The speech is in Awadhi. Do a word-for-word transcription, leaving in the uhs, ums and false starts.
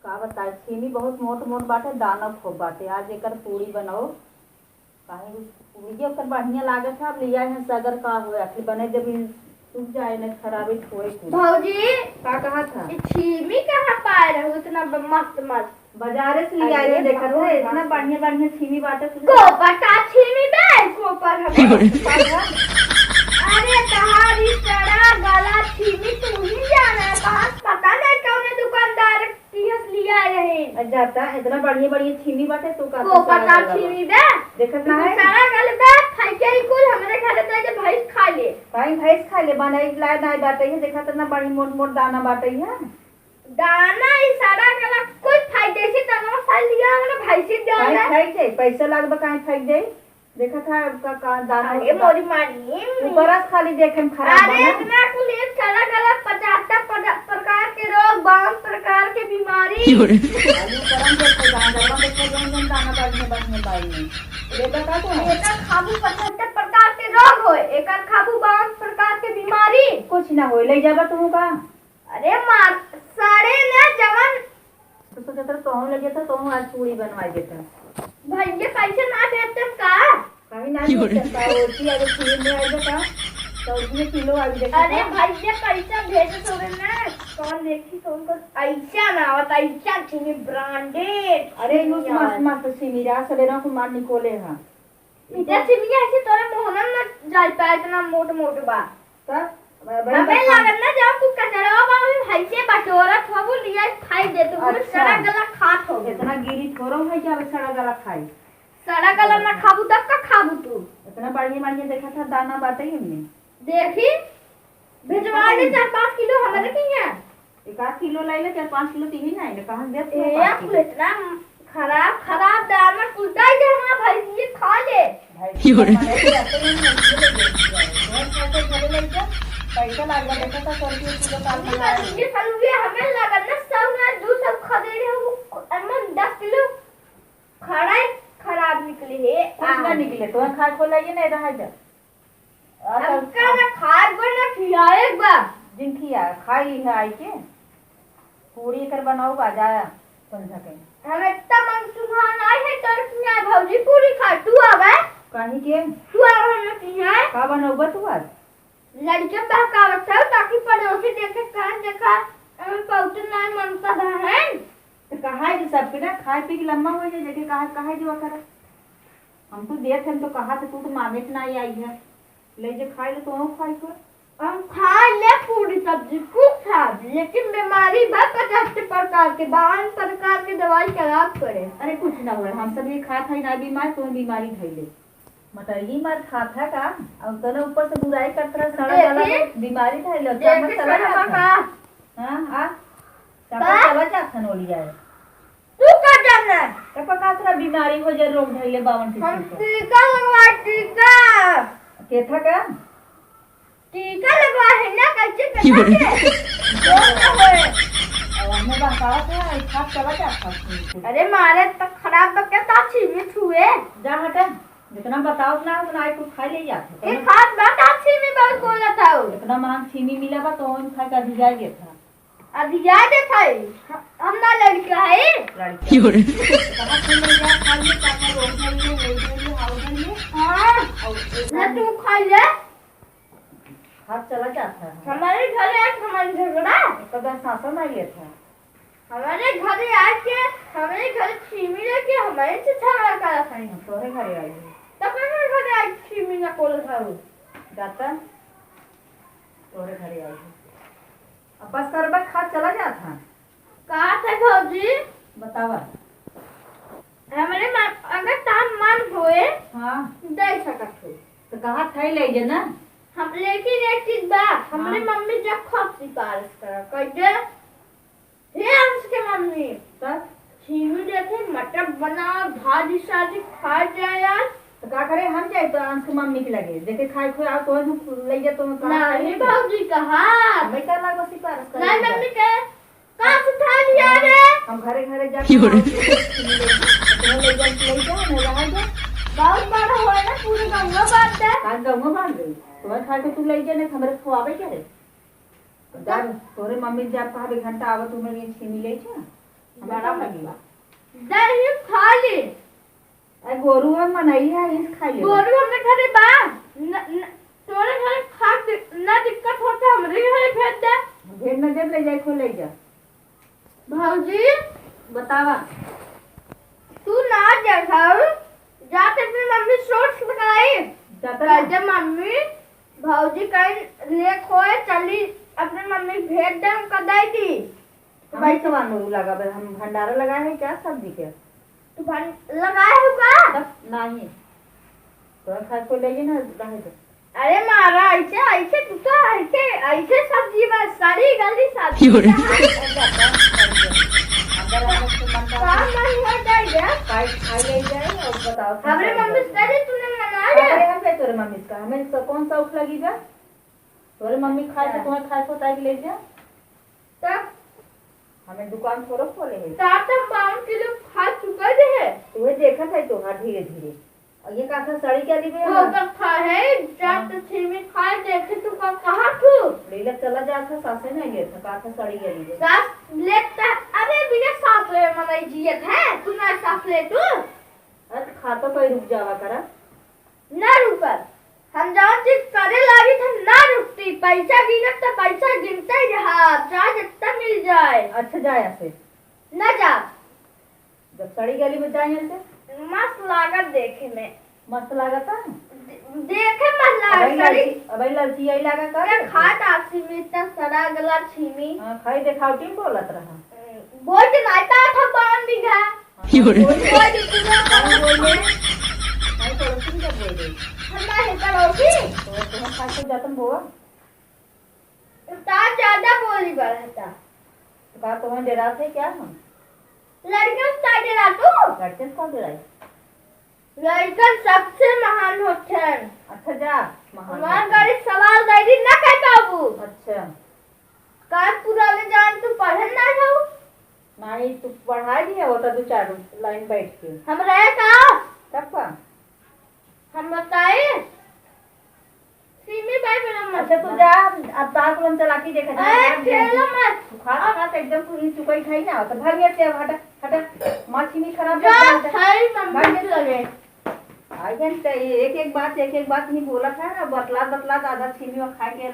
का बताई, छीमी बहुत मोट मोट बाटे, दाना खूब बाटे। आज एकर पूड़ी बनाओ, काहे कि पूड़िया ओकर बढ़िया लागत है। अब लिया है सगर का होए, आखिर बने जब इन सूख जाए न, खराबे होए कुल। भौजी, का कहा था? ये छीमी कहाँ पाए रहू इतना ब-, मस्त मस्त? बाजारे से लिया अरे है, देखत है, भगवान। इतना बढ़िया बढ़िया छीमी बाटे। गोबर का छीमी बे, गोबर हमें। का था? अरे तहारी सड़ा गला छीमी तू ही जाना है, कहाँ पता नहीं कौने दुकानदार किहस लिया रहे। आ जाता, इतना बढ़िया बढ़िया छीमी बाटे, तू का को सड़ा पता गला छीमी बा। बे? देखत ना है? सड़ा गल बा, खाई के ही कुल हमरे घरे दे दे, भैंस खा ले। भाई भैंस खा ले, बनाई लाए नाई बाटे, ये देखा इतना बड़ी मोट मोट दाना बाटे है। दाना ई सड़ा गला कुल खाई जैसे तनवा फल लिया हमरे भैंसी के भाई जाना। खाई जाए, पैसा लागबा काहे खाई जाए? देखा था का, का दाना अरे होता। मोरी मारी। ऊपर से खाली देखे में खराब अरे बना। इतना कुल एक सड़ा गला पचहत्तर पदा-, प्रकार के रोग, बावन प्रकार के बीमारी। क्यों रे? खाली ऊपर में देखो, दाना, दाना देखो, जौन, जौन दाना बढ़िया, बढ़िया बाई में। ये बता तो है। एकर खाबू पचहत्तर प्रकार के रोग होए, एकर खाबू बावन प्रकार के बीमारी। कुछ ना होए, ले जाबा तू का? अरे मार, सारे ना जवन तो सोचत रहे, तोहूँ लगे था, तोहूँ आज पूड़ी बनवाई देता। भैया पैसा ना भेजते का? कहीं ना क्यों रे? भेजते का? ओटी अगर खीर में आई देता, तो उसमें किलो आई देता अरे का? भैया पैसा भेजे तो ना, कौन देखी, कौन कौन ऐसा ना आवत, ऐसा चीनी ब्रांडेड अरे यूज मस्त मस्त सिमीरा, सवेरा को मार निकोले हा। इतना चिनिया ऐसे तोरे मोहनम न जाई पाए, इतना मोट मोट बा। तब? हमें लागत ना जब तू कचरा बा, वही भाई से बटोरत होबू, लिया खाई दे तू, अच्छा। सड़ा गला खात होबू। इतना गिरी थोड़ो है कि अब सड़ा गला खाई। सड़ा गला ना खाबू तब का खाबू तू? इतना बढ़िया बढ़िया देखा था दाना बाटे ही हमने। देखी, भिजवा दे चार पाँच किलो हमरे के यहाँ। एक आध किलो लाई ले, चार पाँच किलो तीन ही ना आइले, कहाँ से देत ए, हो यार, पाँच किलो? इतना खराब, खराब दाल में कुलता ही हमारा भाई ये खा ले। भाई, क्यों रे? हमारे को जाते ही नहीं, ये ले लेके जाओ। घर खा के घरे ले जा, पैसा लागला, देखा था, सौ रुपये किलो का ये मंगाया। ये साल ये हमें लगा ना, सौ ना, दो सौ खरीदे हैं, वो अमन दस किलो खड़ा ही खराब निकले है। कुछ ना आम। निकले, तो खाए खोला ये नहीं रहा जा। अब का ना खाए बा ना खियाए बा। जिन खिया, खाई है आई के। पूड़ी एकर बनाओ बा, जा, समझा के। हम इतना मन सुहान आए है तोर खिया भौजी पूड़ी खा, तू आवे? काहे के? तू आवे हम खिया। का बनौबा तू आज? लड़के बहकावत है ताकि पड़ोसी देखे, कहाँ देखा, हम बहुत ना मनता है। तो कहा है कि सबके ना खाए पी के लम्बा हो जाए, जेके कहा, कहा जो करे। हम तो देत हन तो कहा तो तू तो माने के ना आई है। ले जे खाए ले तो हम खाए को। हम खाए ले पूरी सब्जी खूब खाब, लेकिन बीमारी बा पचास प्रकार के, बावन प्रकार के दवाई खराब करे। अरे कुछ ना होए, हम सब ये खात है ना बीमार, तो बीमारी धइले। मटरगी मार खात है का? अब तने ऊपर से बुराई करत रहा, सड़ा गला देखी। में बीमारी धइले, देखी चमक चला सड़ा जात है। का? हाँ, आ? चमक का? चला जात है नोलिया है। तू का जानना? का पता तोरा बीमारी हो जाए, रोग धइले बावन हम किस्म के। टीका लगवा, टीका। केथा का? टीका लगवा है ना, कैसे क्यों रे? कैसे? जोर से होए। अब हमें बहकावत है, ई खात चला जात है। अरे मारे तो खराब बा, के ता छीमी छुए। जा हटे, जितना बताओ ना, उतना आई कुछ खाई ले जात है। ये खात बा, ता छीमी बहुत बोलत है। इतना महंग छीमी मिला बा, तो हम खा के अधिया गए था। अधिया देत है, हम ना लड़का है। लड़का। क्यों रे? कहाँ से ले जा, खा ले, का खा, वो खा ले, वो खा ले, हाउ खा ले। हाँ। और एक ना तू खा ले। हाथ चला जाता है। हमारे घरे आज हमारे झगड़ा। कदा सासन आई था। हमारे घरे आके, हमारे घरे छीमी लेके हमारे से झगड़ा करा था। तोरे घरे आई है। तो हमारे घरे आज छीमी ना कोल था वो। जाता? तोरे घरे आई है। अब बस करबा, खा चला जात है। का थे भौजी? बतावा। हमरे मन, अगर तार मन होए, हाँ। दे सकत हो। तो कहा थे ले जे ना। हम, लेकिन एक चीज बा, हमरे हाँ। मम्मी जब खूब सिफारिश करा, कह दे, "हे अंश के मम्मी, तब? छीमी देखे, मटर बना, भाजी साजी खा जाए यार।" तो का करे, हम जाए तो अंश के मम्मी के लगे, देखे खाए खोए, आओ तो हम ले जा, तो हम कहाँ नहीं खाए? भौजी कहा। हमें का लागो सिफारिश करे नहीं, के मम्मी बा? के का सुठा लिया रे? हम घरे घरे जा क्यों रे? ले जा, ले जा, नहीं रहा जा। बहुत बड़ा हुआ ना, पूरे गाँव में बांट दे। आज गाँव में बांट दे। तुम्हें खा के तू ले जा, नहीं हमरे खुआवे के रे। जा, तोरे मम्मी जा, कहा एक घंटा आवे, तुम्हें ये छीमी ले जा। बड़ा भगिया। दही खा ली। अरे गोरू है, मनई है, इस खा ले। गोरू हमरे घरे बा। न, न, तोरे घरे खा दि-, ना दिक्कत होता, हमरे घरे भेज दे। भेज न दे, ले जाए, खो ले जा। भौजी, बतावा। तू ना जाए घर, जाते अपनी मम्मी से रोट लगाई। जाता कह ना। दे, "मम्मी, भौजी कहीं लेट होए, चली अपनी मम्मी भेज दे, हमका दे दी।" हम भाई तो वानू लगा बे, हम भंडारा लगाए हैं क्या सब्जी के? तू भं-, लगाए हो का? तब नहीं। तो खाए को ले ना, रहे दे। अरे मारा, ऐसे, ऐसे तू तो, ऐसे, ऐसे सब्जी बस, सड़ी गली सब्जी। क्यों रे? अंदर आने से मन का काम नहीं हो जाए रे। खाई, खाई ले जाए और बताओ, हमरे मम्मी से कह दे, तूने मना अरे ले। हम पे तोरे मम्मी का, हमें तो कौन सा उठ लगी बा? तोरे मम्मी खाए तो अच्छा। तुम्हें खाए को ताकि ले जा। तब हमें दुकान थोड़ा खोले है। सात हम पाँच किलो खा चुका जे है। तुम्हें देखा था तोहार धीरे धीरे। और ये कहा था सड़ी क्या ली वो भैया? तो खा है, जा हाँ। तो छीमी खाए, देखे तू का कहा तू? लीला चला जा था, सासे नहीं ले था, कहा था सड़ी क्या ली भैया? सास लेता, अरे बिना सास ले मनई जियत है, तू ना सास ले तू? अरे तो खाता कोई रुक जावा करा। ना रुकब। हम जौन चीज करे लागी त हम ना रुकती। पैसा गिनब त पैसा गिनते ही रहब, चाहे जितना मिल जाए। अच्छा, जा यहाँ से। ना जा। जब सड़ी गली में जाए यहाँ से। मस्त लागत देखे में। मस्त लागत है? दे-, देखे मस्त लागत अबे सड़ी। लड़की, अबे लड़की यही लागा का? क्या खात आसी में इतना सड़ा गला छीमी? हाँ, खाई देखावटी में बोलत रहा। बोल के नहीं पाया था पाँच बीघा। क्यों रे? हम ना है पड़ोसी। तो तुम्हें खास हो जातन बोआ? उतार ज्यादा बोली बढ़ता। तो का तुम्हें डरात है क्या हम? लड़के से का डरा तू? लड़के से का डराई? लड़कन सबसे महान होते हैं। अच्छा जा, महान हमार होते हैं। गाड़ी सवाल दे दी ना कह पाबू। अच्छा। कान पुराने जान तू पढ़े ना जाऊ। नहीं, तू पढ़ा दिया होता दो चार लाइन बैठ के। हम रहे का? तब का? हम बताए? सीमी बाई बना मत। अच्छा, तू जा, अब तार कुलम चला के देखा जा, ए, जा, जा। खेलो मत। तू खात, अब खात एकदम तू ही चुकाई खाई ना, तो भाग यहाँ से अब हटा, हटा। माँ चीनी खराब जा, है, हटा। खाई मम्मी भाग के यहाँ से। लगे। आई जान त एक एक बात, एक एक बात नहीं बोला था ना, बतला बतला आधा छीनी में खा के